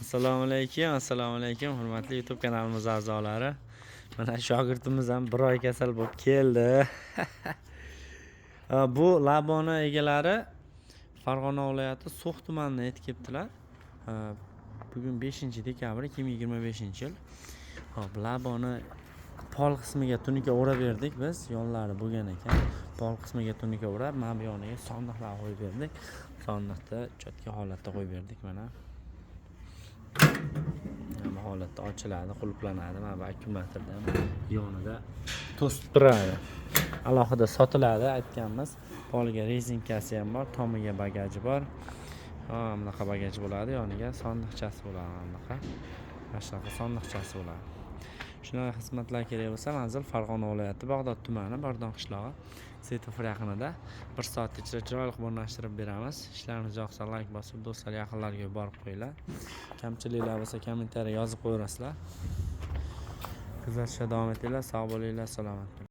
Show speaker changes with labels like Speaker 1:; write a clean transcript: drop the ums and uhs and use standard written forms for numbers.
Speaker 1: Assalomu alaykum, assalomu alaykum, hurmatli YouTube kanalimiz a'zolari. Mana shogirdimiz ham bir oy kasal bo'lib keldi. Bu Laboni egalari Farg'ona viloyati So'x tumanidan yetib kelibdilar. Bugun 5 dekabr 2025-yil. Xo'p, Laboni pol qismiga tunuka o'rab berdik biz, yonlari bo'lgan ekan. Pol qismiga tunuka o'rab, mana bu yoniga sondiqlar qo'yib berdik. Sondiqda чётко holatda qo'yib berdik mana. Bu holatda ochiladi, qulflanadi. Mana bu akkumulyatorda ham yonida to'sib turadi. Alohida sotiladi, aytganmiz. Poliga rezinkasi ham bor, tomiga bagaji bor. Ha, bunaqa bagaj bo'ladi, yoniga sondiqchasi bo'ladi mana bunaqa. Mana shunaqa sondiqchasi bo'ladi. Shunaqa xizmatlar kerak bo'lsa, manzil Farg'ona viloyati, Bag'dod tumani, Bordon qishlog'i, svetofor yaqinida. Bir soat ichida chiroyli qilib o'rnashtirib beramiz. Ishlarimiz yoqsa, layk bosib, do'stlar, yaqinlarga yuborib qo'yinglar. Kamchiliklar bo'lsa, kommentariy yozib qo'yaverasizlar. Kuzatishda davom etinglar. Sog' bo'linglar, salomat bo'ling.